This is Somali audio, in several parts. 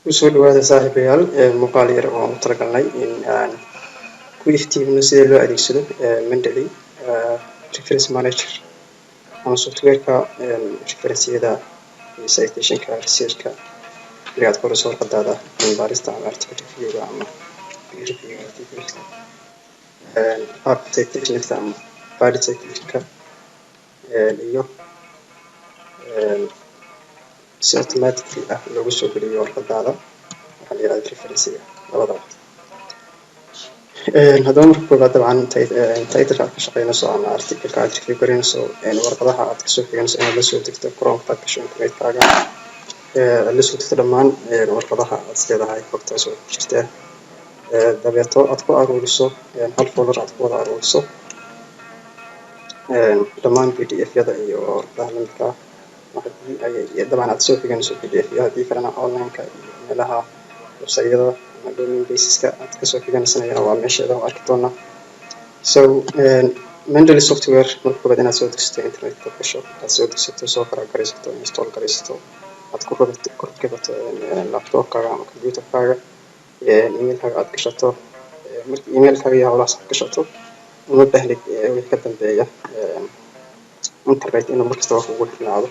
Kusoo dhawaada, saaxiibayaal, muuqaal yar oo aan u talagalnay in aan ku iftiimino sida loo adeegsado Mendeley Reference Manager ama softwareka referenceyada iyo citationka researchka marka aad qorayso warqadaada cilmi baarista ama article reviewga ama peer review articleska, qaabka citationka ama valid citationka iyo si automatically ah loogu soo geliyo warqadaada waxaa la yihahda referencega labadaba. Haddaba marka koowaad, dabcan, titleka aad ka shaqeynayso ama articleka aad review gareynayso, warqadaha aad kasoo xiganayso, inaad lasoo degto Chromeka, aad gasho internetkaaga, aad lasoo degto dhammaan warqadaha aad isleedahay xogtaas oo ku jirta, dabeeto aad ku aruuriso hal folder, aad ku wada aruuriso dhammaan PDF-yada iyo warqadaha lamidka ah. Haddii ay dabcan aad soo xiganayso PDF iyo haddii kalena online-ka iyo meelaha website-yada ama domain baseska aad kasoo xiganaysana waa meesheeda oo arki doonaa. So Mendeley software marka koowaad inaad soo degsato, internetka gasho, aad soo degsato, soo crack garaysato, install garaysato, aad ku rakibato laptopkaaga ama computerkaaga, emailkaaga aad gashato. Marka emailkaaga iyo howlahaas aad gashato, uma baahnid wixii ka dambeeya internet inuu markastaba kugu xirnaado.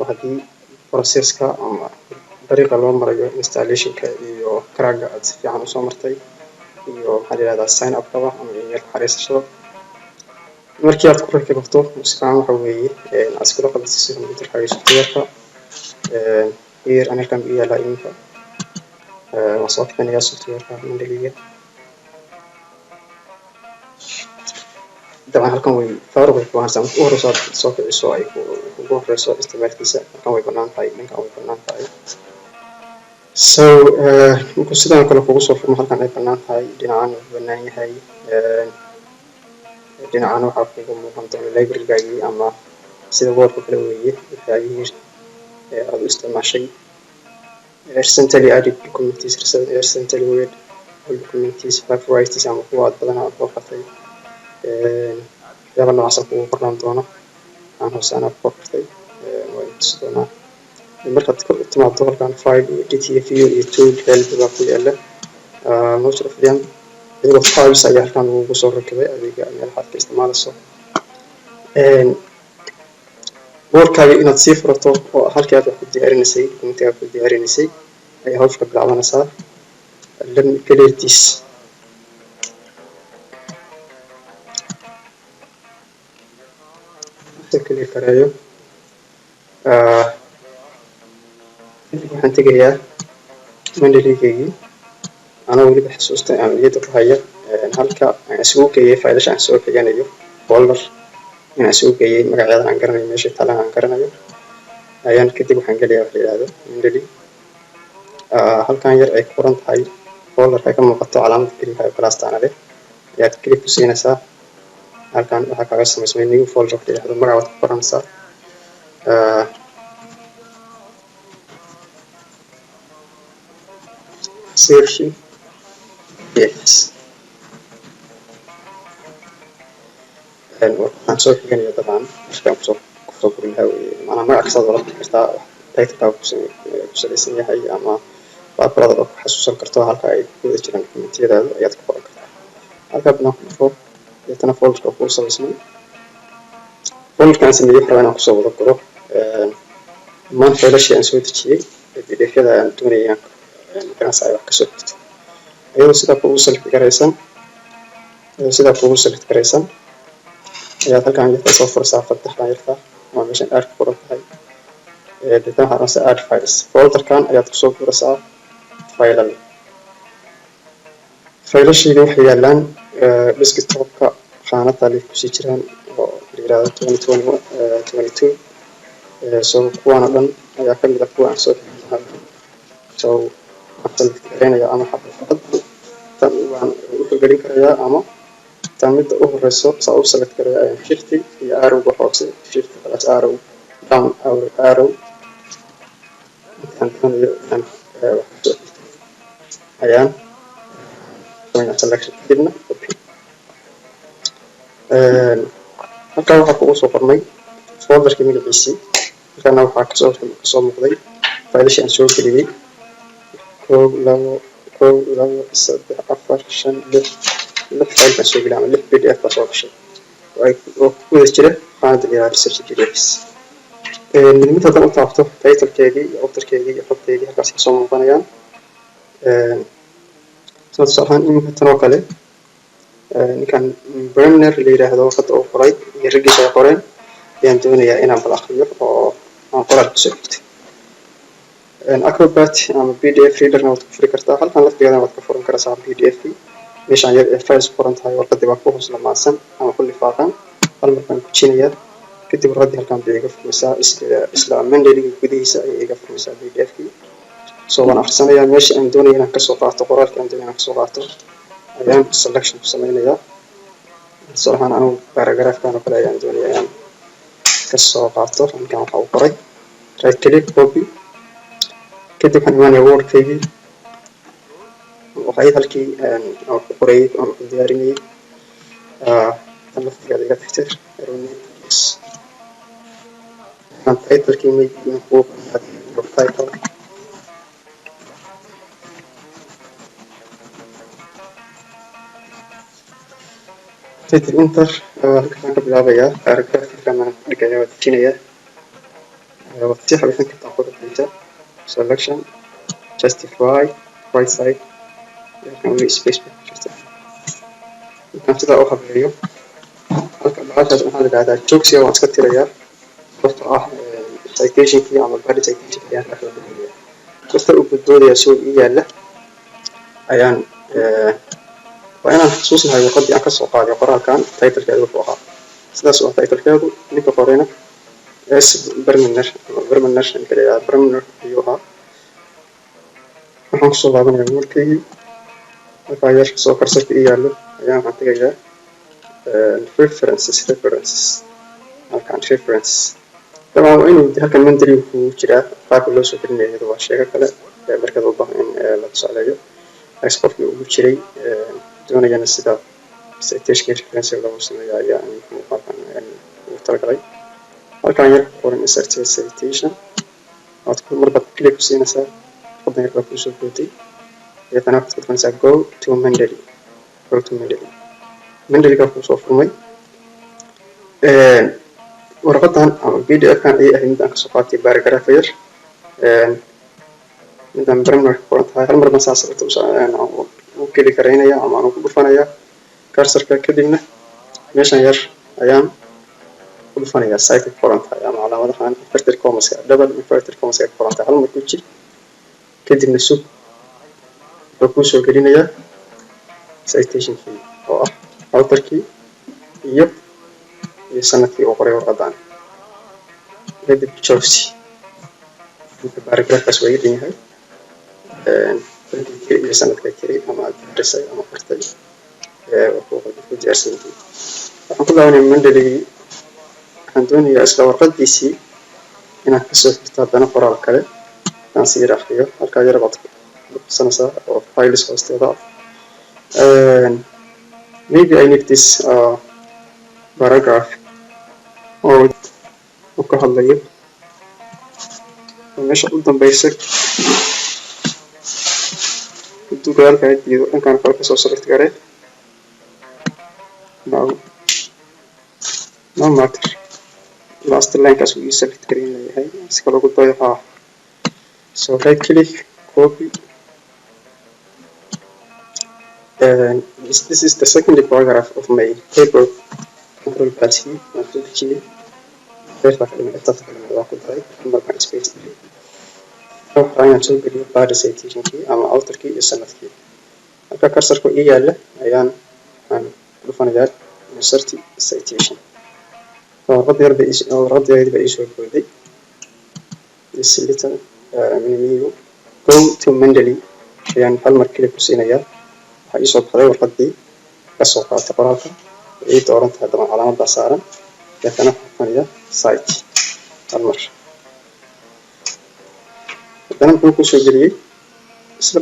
Oo haddii processka ama dariiqa loo marayo installationka iyo cracka aad si fiican usoo martay iyo, maxaa la yihahdaa, sign up kaba ama email xariisashada, markii aad ku rakibato si fiican, waxa weeye aad iskula qabadsiiso computerkaaga iyo softwareka. Here ani halkan buu yaalaa iminka. Waan soo kicinayaa softwareka Mendeleyga. Dabcan halkan way faaruq bay ku ahaanaysaa marka u horeyso aad soo kiciso, ay kugu horeyso isticmaalkiisa. Halkan way banaan tahay, dhankan way banaan tahay. So markuu sidaan kale kugu soo furmo, halkan ay banaan tahay, dhinacan uu banaan yahay, dhinacan waxaa kugu muuqan doona librarygaagii ama sida Wordka kale weeye, waxyaabihii aad u isticmaashay, recently added documents, recently read all documents, favorites ama kuwa aad badanaa aad booqatay, waxyaaba noocaasa kugu qornaan doona. Aan hoose anaa ku qortay, waa tusi doonaa. Markaad kor u timaado halkan, file iyo edit iyo view iyo tool, help baa ku yaala. Most of them iyagoo tabs ayaa halkan lagugu soo rakibay adiga meelaha aad ka isticmaalayso. Wordkaaga inaad sii furato oo halkii aad wax ku diyaarinaysay, documentiga ku diyaarinaysay, ayaa hawsha ka bilaabanaysaa. Let me clear this. Clear gareeyo. Kadib waxaan tegayaa Mendeleygaygii, anoo weliba xusuusta aan niyadda ku haya halka aan isugu geeyay faylasha aan soo xiganayo, folder inaan isugu geeyay, magacyada aan garanayo, meesha talan aan garanayo ayaan. Kadib waxaan gelayaa wax la yidhaahdo Mendeley. Halkan yar ay ku qoran tahay folderka, ay ka muuqato calaamada greenka ee plustaana leh, ayaad click ku siinaysaa. Halkan waxaa kaaga samaysmay new folder wax la yidhahdo. Magac waad ku qoranaysaa, search, yes, waxaan soo xiganayo dabcan markaan kusoo qori lahaa weeye. Macnaha magac kastaad wala bixi kartaa, titlekaaga ku salaysan yahay ama baabarada oo ku xasuusan karto halka ay ku wada jiraan dokumentiyadaadu ayaad ku qoran kartaa. Halkaa banaan ku dhufo, deetana folderka kuu samaysmay. Folderka aan sameeyey waxaa rabaa inaan kusoo wada guro dhammaan faylashii aan soo dejiyey ee PDF-yada aan doonayay inaan ganacsi ay wax kasoo xigto. Iyadoo sidaa kugu select garaysan ayaad halkan yarta soo furaysaa, fataxdan yarta waa meeshan add ku qoran tahay. Deetana waxaad oranaysaa add files. Folderkan ayaad kusoo guraysaa faylal. Faylashayda waxay yaalaan desktopka, khaanada lay kusii jiraan oo la yirahdo 2022. So kuwaan oo dhan ayaa kamid ah kuwa aan soo xigtay. So waxaan select gareynayaa ama xabad tan waan u gelin karayaa ama tan midda u horeyso saa u select garaya ayaan shift iyo arrowga hoose, shift plus arrow down, arrow, intaan doonayo inaan wax kasoo xigto ayaan sameynaa selection, kadibna open. Halkan waxaa kugu soo qormay folderkii magaciisii. Halkana waxaa kasoo muuqday faylashii aan soo geliyey. Kow, labo, kow, labo, saddex, afar, shan, lix. Lix file baan soo geliyay ama lix PDF baa soo gashay oo ku wada jira qaanada la yihahdo research PDFs. Mid mid haddaan u taabto, titlekeedii iyo authorkeedii iyo xogteedii halkaas kasoo muuqanayaan. Soo tusaale ahaan, iminka tan oo kale, ninkan Bremner la yiraahdo warqadda uu qoray iyo raggiisa ay qoreen ayaan doonayaa inaan bal aqriyo oo aan qoraal kusoo xigto. Acrobat ama PDF readerna waad ku furi kartaa. Halkan laftigeedana waad ka furan karaysaa PDF. Meeshaan yar ee files ku qoran tahay, warqaddii baa ku hoos lamaansan ama ku lifaaqan. Hal mar baan gujinayaa, kadib warqaddii halkan bay iga furmaysaa. Isla Mendeleyga gudihiisa ayay iga furmaysaa PDF-kii. So waan akhrisanayaa. Meesha aan doonaya inaan kasoo qaato qoraalkii aan doonaya inaan kasoo qaato ayaan selection ku sameynayaa. Tusaale ahaan, anigu paragraphkan oo kale ayaan doonaya inaan kasoo qaato ninkan waxa uu qoray. Right click, copy. Kadib waxaan imaanayaa Wordkaygii, waxay halkii aan ku qorayay aan ku diyaarinayay. Tan laftigeeda iga tirtir. Yes, titlekii maybe in kuu title. Title, enter. Halkaan ka bilaabayaa, paragraph halkaan baan dhigaya, waa dejinayaa. Waad sii habaysan kartaa quruxdiisa. Selection, justify, right side. Halkan weli space baa ku jirta. Markaan sidaa u habeeyo, halka bahashaas maxaa la yidhahdaa, joogsiga waan iska tirayaa, sababtoo ah citationkii ama body citationkii ayaan ka kala bedelayaa. Kasta u boodboodaya soo ii yaalla ayaan waa inaan xasuusnahay warqaddii aan kasoo qaaday qoraalkan titlekeedu wuxuu ahaa. Sidaas waa titlekeedu. Ninka qorayna S Bremner ama Bremner, ninka la yidhahda Bremner ayuu ahaa. Waxaan kusoo laabanayaa Wordkaygii. Halkaa yar soo cursorka ii yaallo ayaan waxaan tegayaa references. References halkan, reference dabcan waa inuu halkan Mendeley ku jiraa. Qaabka loo soo gelinayo iyadu waa sheego kale markaad u baahan in la tusaaleeyo, laakiin qofkii ugu jiray doonayana sida citation reference loogu sameeyo ayaa muuqaalkan ugu talagalay. Halkan yar ku qoran insert citation waad ku marbaad click ku siinaysaa. Warqadan yar baa kuusoo bootay. Deetana waxaad ku dhufanaysaa go to Mendeley. Go to Mendeley, Mendeleyga kuusoo furmay. Warqadan ama PDF kan ayay ahayd mid aan kasoo qaatay paragraph yar, midaan Bremner ku qoran tahay. Hal mar baan saas u geli karaynaya ama aan ugu dhufanaya cursorka, kadibna meeshan yar ayaan ku dhufanaya cite ku qoran tahay ama calaamadahan inverted commaska, double inverted commaska ku qoran tahay. Hal mar ku jir, kadibna sug. Wuxuu kuu soo gelinayaa citationkii oo ah authorkii iyo sanadkii uu qoray warqadan. Kadib jobsi marka paragraphkaas waa iga dhan yahay, iyo sanadka tiri ama aad diyaarisay ama qortay ku diyaarsan yihiin. Waxaan ku laabanaya Mendeley. Waxaan doonayaa isla warqadiisii inaan kasoo xirto haddana qoraal kale aan si yar akriyo. Halkaa yar baad ku dhufanaysaa oo files hoosteeda ah. Maybe I need this paragraph oo uu ka hadlayo meesha u dambeysa. Hadduu gadaalkaa diido, dhankan kale kasoo select garee. No, no matter, last linekaas uu ii select gareyn leeyahay. Si kale ugu dayo. Haa, so right click, copy. And this is the second paragraph of my paper. Control plus C waan soo dejiyey. Beertaa ka dhimay, intaas ka dhimay, waan ku daray markaan space diray. Waxaa inaan soo geliyo body citationkii ama authorkii iyo sanadkii. Halka cursorka ii yaalla ayaan waxaan ku dhufanayaa insert citation. Warqad yar bay, warqad yar baa iisoo booday. This little menu, go to Mendeley ayaan hal mar click ku siinayaa. Waxaa iisoo baxday warqaddii kasoo qaatay qoraalka. Way ii dooran tahay daban, calaamad baa saaran. Deetana waxaan dhufanayaa cite hal mar. Haddana muxuu kusoo geliyey? Isla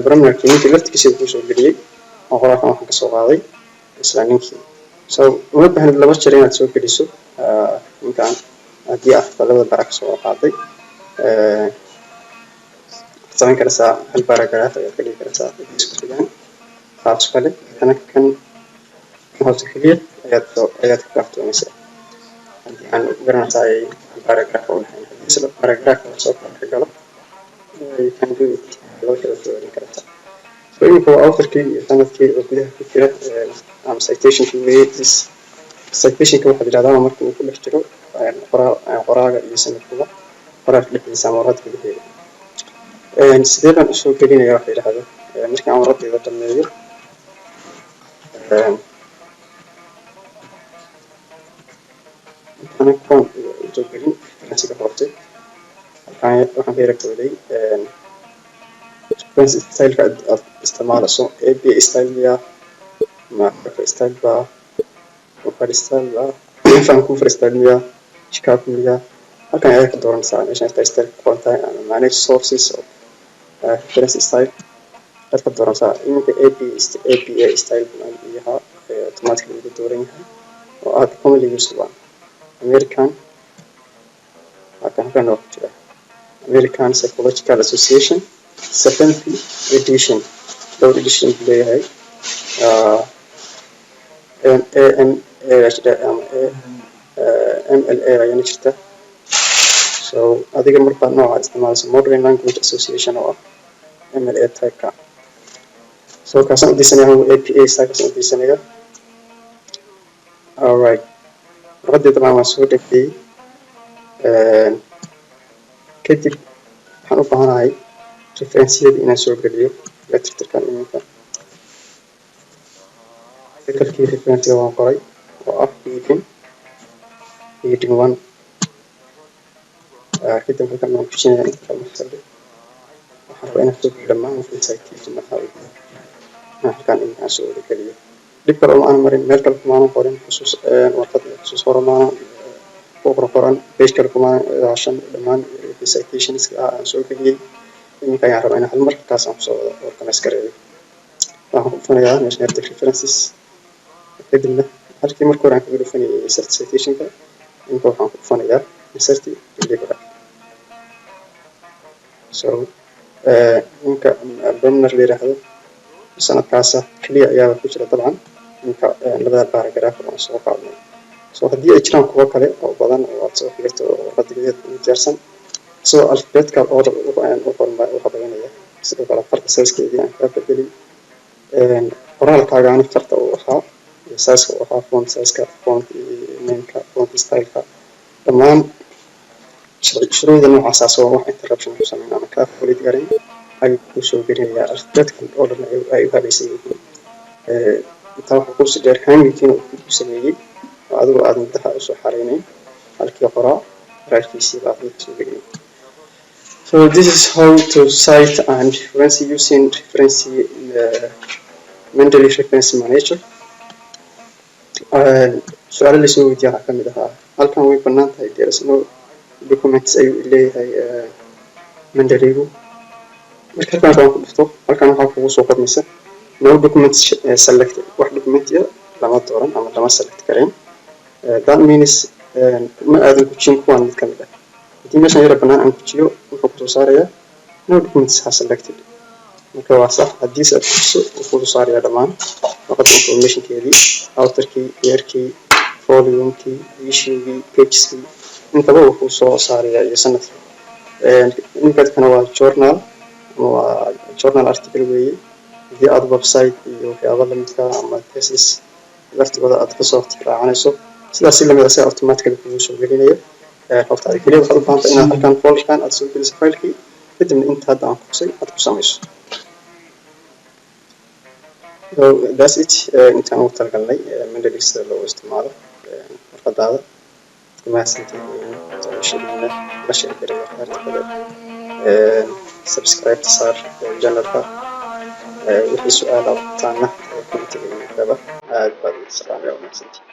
Bremnerkii, ninkii laftigiisa uu kusoo geliyey oo qoraalkan waxaan kasoo qaaday isla ninkii. So uma baahnid laba jeer inaad soo geliso ninkan haddii aad labada bara kasoo qaaday. Waxaad Samayn karaysaa hal paragraph ayaad ka dhigi karaysaa isku xigaan qaabs kale. Kana kan hoose keliya ayaad soo ayaad ka kaaftoomaysaa haddii aan garanaysaa ay hal paragraph u dhexayn. Haddii isla paragraph lasoo kala dhex galo, you can do it, laba kala soo celin karaysaa. So iminka waa authorkii iyo sanadkii oo gudaha ku jira ama citationkii weeye. This citationka waxaad yidhahdaa marka uu ku dhex jiro qoraa qoraaga iyo sanadkuba qoraalka dhexdiisa ama warqadda gudaheeda. Sidee baan usoo gelinaya waxa yidhaahdo markii aan warqadayda dhameeyo? Intaana kuwan usoo gelin referencega hoose, halkaan waxaan ka yara booday reference styleka aad isticmaalayso. APA style miya ma style ba, Vancouver style ba, Vancouver style miya, Chicago miya? Halkan ayaa ka dooranaysaa meeshan style ku qoran tahay ama manage sources of reference style ayaad ka dooranaysaa. Iminka APA style yahaa automatically ugu dooran yahay oo ah commonly used one. American halkan waa ku jira American Psychological Association 70 edition, dhowr edition buu leeyahay. AMA baa jira ama MLA ayaana jirta. So adiga markaa nooca isticmaalayso Modern Language Association oo ah MLA type-ka. So kaasaan u diisanaya APA style-kaasaan u diisanaya. Alright, warqaddii dabcan waan soo dhegtay. Kadib waxaan u baahanahay referenceyada inaan soo geliyo tirtirkan. Iminka titlekii referencega waan qoray oo ah heading one. Kadib halkan waan kujinaya inta kale masale. Waxaan rabaa inaan soo geliyo dhammaan wixii citation ahaa, inaan halkan iminka aan soo wada geliyo. Dhib kale uma aan marin, meel kale kumaanan qorin xusuus warqad xusuus hore maanan ku qoran, page kale kumaanan ilaashan. Dhammaan wixii citationska ah aan soo geliyey iminka ayaan rabaa inaan hal mar halkaas aan kusoo wada organize gareeyo. Waxaan ku dhufanayaa meesha yarta references. Kadibna halkii marka hore aan kaga dhufanayay insert citationka, iminka waxaan ku dhufanayaa insert bibliography. So ninka Bremner la yiraahdo sanadkaasa keliya ayaaba ku jira dabcan ninka labada paragraph oo aan soo qaadnay. So haddii ay jiraan kuwo kale oo badan oo aad soo xigato oo warqadda gudaheed ugu diyaarsan, isagoo alphabetical order u habeynaya, sidoo kale farta sizekeedii aan kaa bedelin, qoraalkaagaani farta uu ahaa iyo sizeka uu ahaa, font sizeka, font nameka, font styleka, dhammaan shuruucda noocaas oo wax interruption ku sameyn ama kaa fulid garin ayuu kuu soo gelinayaa, alphabetical orderna ay u habaysan yihiin. Intaa waxaa kuusii dheer hangingkiina uu ku sameeyey oo adigoo aad muddaha usoo xareynayn halkii qoraa qoraalkiisii baad soo gelinay. So this is how to cite and reference using reference Mendeley Reference Manager. Su-aalo lasoo weydiiya waxaa kamid ahaa halkan way banaan tahay, there is no documents ayuu leeyahay Mendeleygu. Marka halkan waan ku dhufto, halkan waxaa kugu soo qormaysa no documents selected, wax documentiya lama dooran ama lama select karayn. That means ma aadan gujin kuwan mid kamid ah. Haddii meeshan yara banaan aan gujiyo, wuxuu kusoo saarayaa no documents are selected. Marka waa sax. Haddiise aad gujiso, wuxuu kusoo saarayaa dhammaan warqadda informationkeedii, authorkii, yearkii, volumekii, issuegii, pageskii, intaba wuxuu soo saarayaa iyo sanadkii. Ninkadkana waa journal ama waa journal article weeye. Haddii aad website iyo waxyaabo lamidka ama thesis laftigooda aad kasoo tixraacanayso, sidaas si lamid ah si automatically kugu soo gelinaya xogtaada. Keliya waxaad u baahantay inaad halkan folderkan aad soo geliso filekii, kadibna inta hadda aan kusay aad ku samayso. So that's it. Intaan ugu talagalnay Mendeley sida loogu isticmaalo warqadaada. Mahadsantihiin doorashadiina. La share gareeya khayrta kale, subscribe saar channelka. Wixii su-aal aad qabtaana commentiga inagaba. Aad baad idin salaamaya, waa mahadsantihiin.